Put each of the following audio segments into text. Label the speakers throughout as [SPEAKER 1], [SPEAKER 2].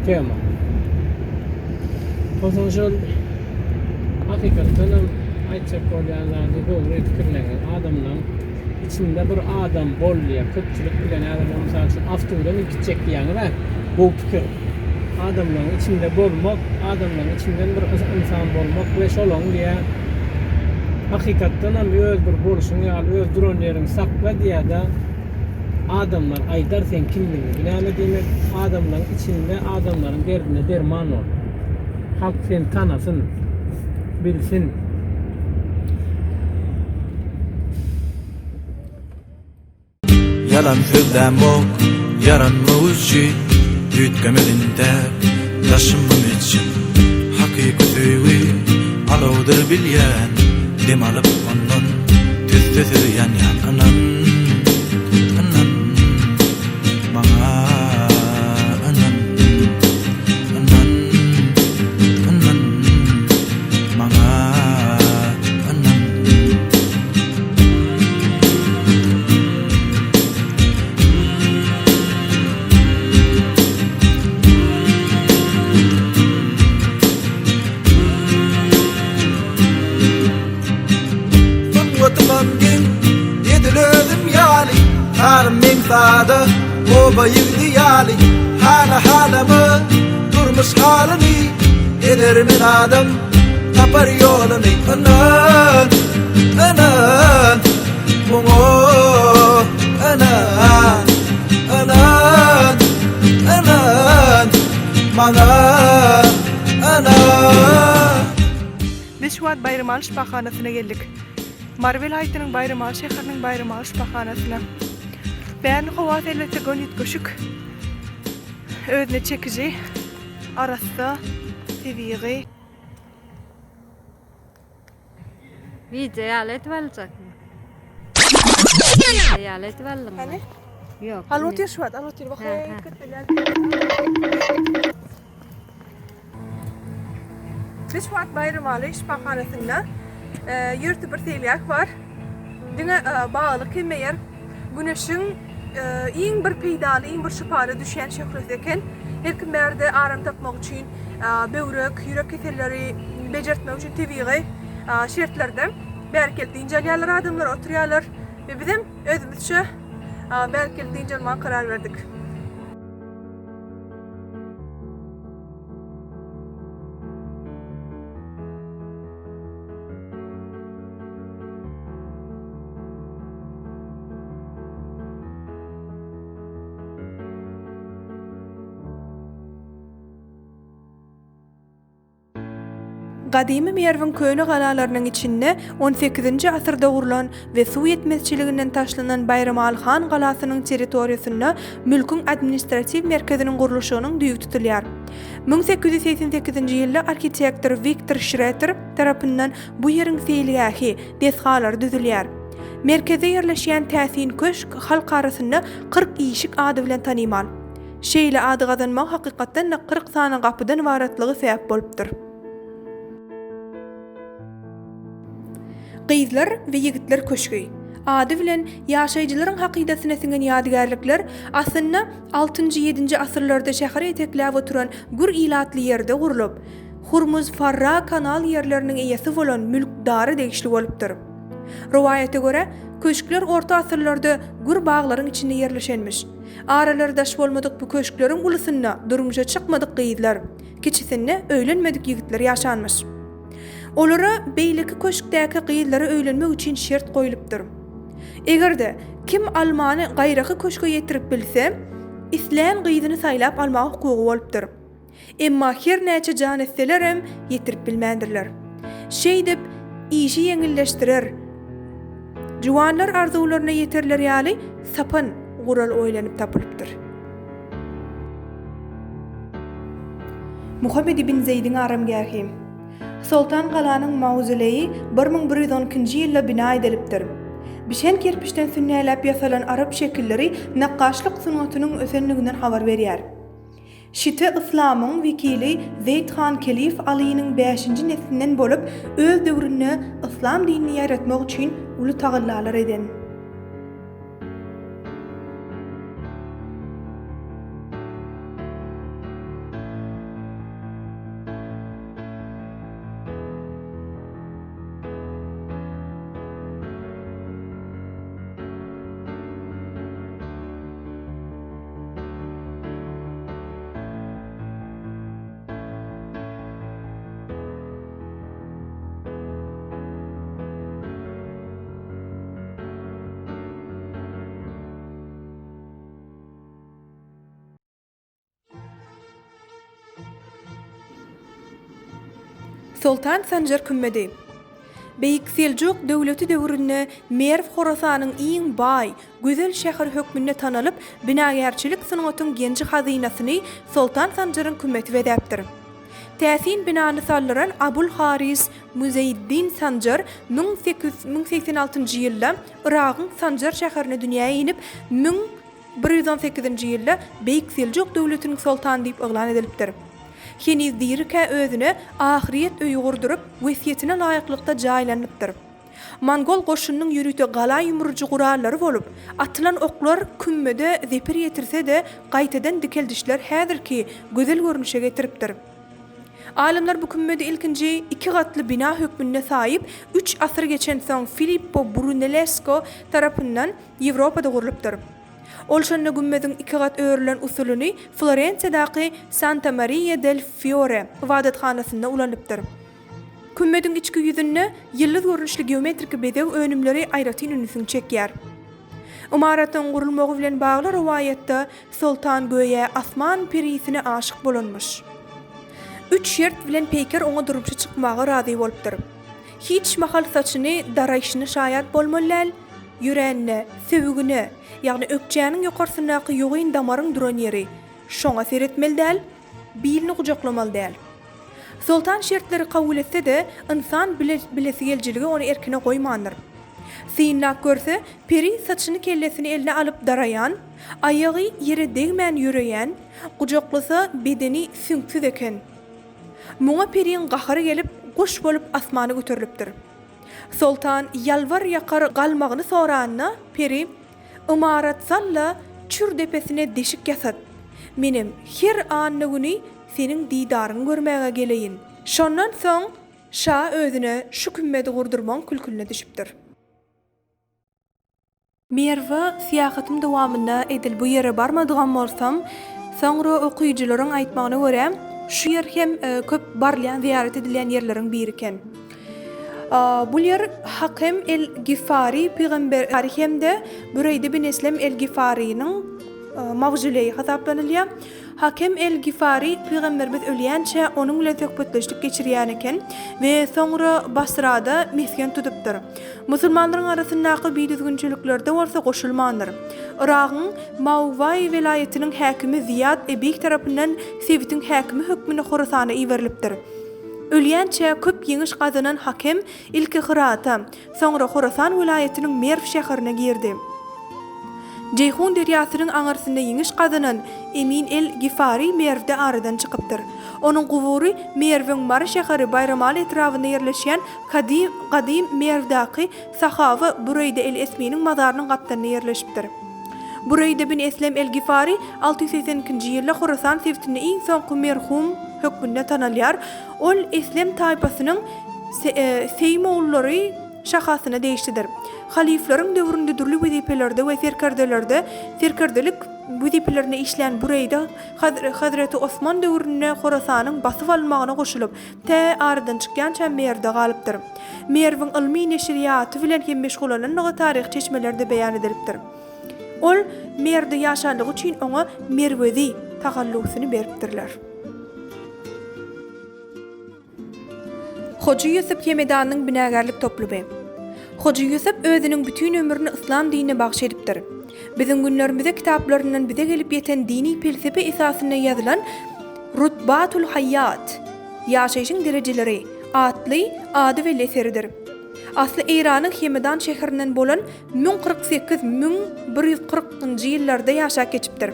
[SPEAKER 1] Tema. Onsoň şol hakykatdanam aýtjak bolýan zady dogry pikirlengen adamlaň içinde bir adam bol diýýär. Köpçülik bilen häzir men mysal üçin awtobusa münüp gitjek diýýäňiz-ä. Gowy pikir. Adamlaň içinde bolmak, adamlaň içinden bir ynsan bolmak we şolaň diýýär hakykatdanam öz bir bolşuň ýaly öz duran ýeriňi sakla diýýär-de. Adamlar aýdar seň kimdigiňi. Bu näme diýmek? Adamlaň içinde adamlaryň derdine derman bol. Halk seni tanasyn, bilsin.
[SPEAKER 2] Ýalan sözlämok ýaranmak üçin Üýtgemez intäk daşymam içim Hakyky söýgi alawdyr bilýän Dem alyp ondan tüssesiz ýanýan Ynan, ynan, maňa ynan Ynan, ynan, maňa ynan. Sungatymam giň, edil özüm ýaly, Halym meň sada, oba ýigdi ýaly, Hala-halama durmuş halyny, Edermen adam tapar ýoluny, Ynan, ynan, muňa ynan, Ynan, ynan, maňa ynan.
[SPEAKER 3] Biz şu wagt Baýramaly şypahanasyna geldik. Mary welaýatynyň Baýramaly şäheriniň Baýramaly şypahanasyna. Bäriniň howasy elbetde gön üýtgeşik. Özüne çekiji, arassa, tebigy.
[SPEAKER 4] Wideo ýaly edip aljakmy? Wideo ýaly edip aldyňmy?
[SPEAKER 3] Hany?
[SPEAKER 4] Ýok.
[SPEAKER 3] Alyp otyr şu wagt, alyp otyr. Bak,
[SPEAKER 4] Hä, hä.
[SPEAKER 3] Biz şu wagt Baýramaly şypahanasynda ýörite bir seýilgäh bar. Diňe baglyk hemme ýer. Güneşiň iň bir peýdaly, iň bir şypaly düşýän şöhlesi eken. Her kim bärde aram tapmak üçin, böwrek, ýürek keselleri bejertmek üçin tebigy şertlerde bärik gelip dynç alýarlar adamlar, oturýarlar we bizem özümizçe bärik gelip dynç almaga karar berdik. Gadymy Merwiň köne galalarynyň içinde on sekizinji asyrda gurlan we suw ýetmezçiliginden taşlanan Baýramaly han galasynyň territoriýasynda mülküň administratiw merkeziniň gurluşygynyň düýbi tutulýar. 1888-nji ýylda arhitektor Wiktor Şreter tarapyndan bu ýeriň seýilgähi, desgalary düzülýär. Merkezde ýerleşýän täsin köşk halk arasynda 40 işik ady bilen tanymal. Şeýle ady gazanmaga hakykatdan-da 40 sany gapydan ybaratlygy sebäp bolupdyr. Gyzlar we ýigitler köşgi ady bilen ýaşaýjylaryň hakydasyna siňen ýadygärlikler aslynda altynjy-ýedinji asyrlarda şäheri etekläp oturan gür ilatly ýerde gurlup, Hurmuz-Farra kanal ýerleriniň eýesi bolan mülkdara degişli bolupdyr. Rowaýata görä, köşkler orta asyrlarda gür baglaryň içinde ýerleşenmiş. Aralary daş bolmadyk bu köşkleriň ulusynda durmuşa çykmadyk gyzlar, kiçisinde öýlenmedik ýigitler ýaşanmyş. Olara beýleki köşkdäki gyzlara öýlenmek üçin şert goýlupdyr. Eger-de, kim almany gaýraky köşge ýetirip bilse, islän gyzyny saýlap almaga hukugy bolupdyr. Emma her näçe jan etselerem, ýetirip bilmändirler. Şeýdip, işi ýeňilleşdirer, juwanlar arzuwlaryna ýeterler ýaly sapan gural oýlanyp tapylypdyr. Muhammet ibn Zeýdiň aramgähi. Soltan galanyň mawzoleýi 1112-nji ýylda bina edilipdir. Bişen kerpiçden sünnäläp ýasalan arap şekilleri nakgaşlyk sungatynyň ösenliginden habar berýär. Şite yslamyň wekili Zeýd han Kelif Alynyň bäşinji neslinden bolup, öz döwründe yslam dinini ýaýratmak üçin uly tagallalar eden. Soltan Sanjar kümmedi. Beýik Seljuk döwleti döwründe Merw Horasanyň iň baý, gözel şäheri hökmünde tanalyp, binagärçilik sungatyň genji-hazynasyny Soltan Sanjaryň kümmeti bezäpdir. Täsin binany saldyran Abul Haris Muzeýiddin Sanjar 1086-njy ýylda Yragyň Sanjar şäherinde dünýä inip, 1118-nji ýylda Beýik Seljuk döwletiniň soltany diýip yglan edilipdir. Heniz dirikä özüne ahyrýet öýi gurduryp, wesýetine laýyklykda jaýlanypdyr. Mongol goşunynyň ýörite gala ýumrujy gurallary bolup, atylan oklar kümmede zeper ýetirse-de, gaýtadan dikeldişler häzirki gözel görnüşe getiripdir. Alymlar bu kümmedi ilkinji iki gatly bina hökmünde saýyp, üç asyr geçensoň Filippo Brunellesko tarapyndan Ýewropada gurlupdyr. Ol şonda gümmeziň iki gat örülen usulyny Florensiýadaky Santa Mariýa del Fiore ybadathanasynda ulanypdyr. Kümmediň içki ýüzünde ýyldyz görnüşli geometriki bezeg önümleri aýratyn ünsüňi çekýär. Ymaratyň gurulmagy bilen bagly rowaýatda Soltan göýä asman perisine aşyk bolanmyş. Üç şert bilen peýker oňa durmuşa çykmaga razy bolupdyr. Hiç mahal saçyny daraýşyna şaýat bolmaly däl, ýörände, söbügine, ýagny ökjäniň ýokarsyndaky ýogyn damaryň duran ýeri, şoňa seretmeli däl, bilini gujaklamaly däl. Soltan şertleri kabul etse-de, ynsan bilesigelijiligi ony erkine goýmandyr. Synlap görse, peri saçyny kellesini eline alyp daraýan, aýagy ýere degmän ýöreýän, gujaklasa bedeni süňksüz eken. Muňa periň gahary gelip, guş bolup asmana göterilipdir. Soltan ýalbar-ýakar galmagyny soranda, peri, Ymarat sal-da, çür depesine deşik ýasat. Menem her anna güni seniň didaryňy görmäge geleýin. Şondan soň şa özüne şu kümmedi gurdurmagyň külküline düşüpdir. Merwe syýahatym dowamynda edil bu ýere barmadygam bolsam, soňra okyjylaryň aýtmagyna görä, şu ýer hem köp barylýan, zyýarat edilýän ýerleriň biri eken. Bu ýer Hakem el-Gifari pygamber hem-de Büreýde bin Eslem el-Gifariniň mawzoleýi hasaplanylýar. Hakem el-Gifari pygamberimiz ölýänçä onuň bilen söhbetdeşlik geçirýän eken we soňra Basrada mesgen tutupdyr. Musulmanlaryň arasyndaky bidüzgünçiliklerde bolsa goşulmandyr. Yragyň Mauwaý welaýatynyň häkimi Zyýat Ebik tarapyndan sebitiň häkimi hökmünde Horasana iberilipdir. Ölýänçä köp ýeňiş gazanan Hakem ilki Hyrata, soňra Horasan welaýatynyň Merw şäherine girdi. Jeýhun derýasynyň aňyrsynda ýeňiş gazanan Emin el-Gifari Merwde aradan çykypdyr. Onuň gubury Merwiň Mary şäheri Baýramaly etrabynda ýerleşýän Kadim, Gadym Merwdaky sahaby Bureýde el-Esminiň mazarynyň gapdalynda ýerleşipdir. Bureýde bin Eslem el-Gifari 682-nji ýylda Horasan sebitinde iň soňky merhum hökmünde tanalýar. Ol Eslem taýpasynyň Seýmogullary şahasyna degişlidir. Halyflaryň döwründe dürli wezipelerde we serkerdelerde serkerdelik wezipelerinde işlän Bureýde Hazreti Osman döwründe Horasanyň basyp alynmagyna goşulyp, tä aradan çykýança Merwde galypdyr. Merwiň ylmy neşirýaty bilen hem meşgullanandygy taryhy çeşmelerde beýan edilipdir. Ol Merwde ýaşanlygy üçin oňa Merwezi tahallusyny beripdirler. Hoja Ýusup Hemedanyň binagärlik toplumy. Hoja Ýusup özüniň bütin ömrüni yslam dinine bagyş edipdir. Biziň günlerimize kitaplaryndan bize gelip ýeten dini pelsepe esasynda ýazylan Rutbatul Haýýat, Ýaşaýşyň derejeleri, atly ady belli eseridir. Asly Eýranyň Hemedan şäherinden bolan 1048, 1140 njy ýyllarda ýaşap geçipdir.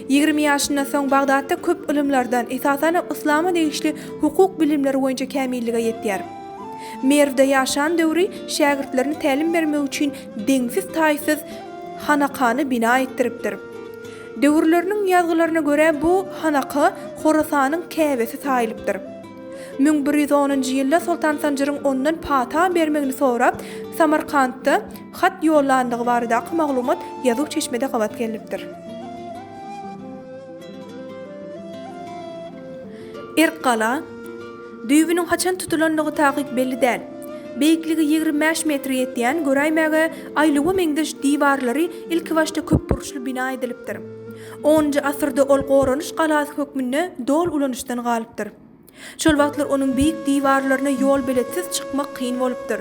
[SPEAKER 3] 20 ýaşyndan soň Bagdatda köp ylymlardan, esasanam yslama degişli hukuk bilimleri boýunça kämillige ýetýär. Merwde ýaşan döwri şägirtlerine tälim bermek üçin deňsiz-taýsyz hanakany bina etdiripdir. Döwürleriniň ýazgylaryna görä bu hanaka Horasanyň Käbesi saýylypdyr. 1110-njy ýylda Soltan Sanjaryň ondan pata bermegini sorap, Samarkantda hat ýollandygy baradaky maglumat ýazuw çeşmede gabat gelnipdir. Erkgala, düýbüniň haçan tutulandygy takyk belli däl. Beýikligi 25 metre ýetýän, göräýmäge aýlawa meňzeş diwarlary ilkibaşda köpburçly bina edilipdir. Onunjy asyrda ol goranyş galasy hökmünde doly ulanyşdan galypdyr. Şol wagtlar onuň beýik diwarlaryna ýolbeletsiz çykmak kyn bolupdyr.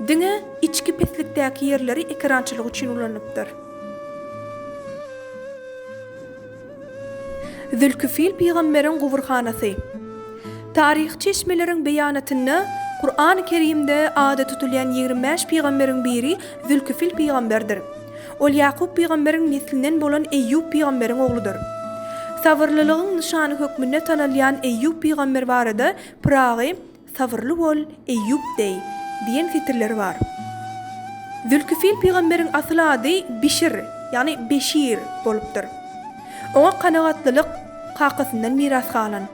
[SPEAKER 3] Diňe içki peslikdäki ýerleri ekerançylyk üçin ulanylypdyr. Zülküfil pygamberiň guburhanasy. Taryhy çeşmeleriň beýanatynda Kurany Kerimde ady tutulýan 25 pygamberiň biri Zülküfil pygamberdir. Ol Ýakup pygamberiň neslinden bolan Eýýup pygamberiň ogludyr. Sabyrlylygyň nyşany hökmünde tanalýan Eýýup pygamber barada Pyragy, Sabyrly bol, Eýýup deý! diýen setirleri bar. Zülküfil pygamberiň asyl ady Bişir, ýagny Beşir, bolupdyr. Oňa kanagatlylyk kakasyndan miras galan.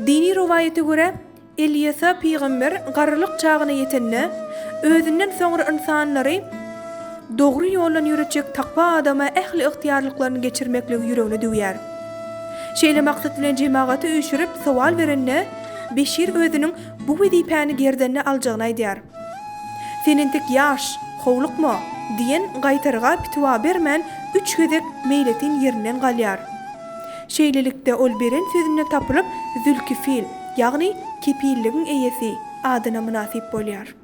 [SPEAKER 3] Dini rowaýata görä, Elýesa pygamber garrylyk çagyna ýetende, özünden soňra ynsanlary dogry ýoldan ýöretjek takwa adama ähli ygtyýarlyklaryny geçirmekligi ýüregine düwýär. Şeýle maksat bilen jemagaty üýşürip sowal berende, Beşir özüniň bu wezipäni gerdenine aljagyny aýdýar. Sen entek ýaş, howlukma! diýen gaýtarga pitiwa bermän üç gezek meýletin ýerinden galýar. Şeýlelikde ol beren sözünde tapylyp Zülkifil, ýagny kepilligiň eýesi adyna mynasyp bolýar.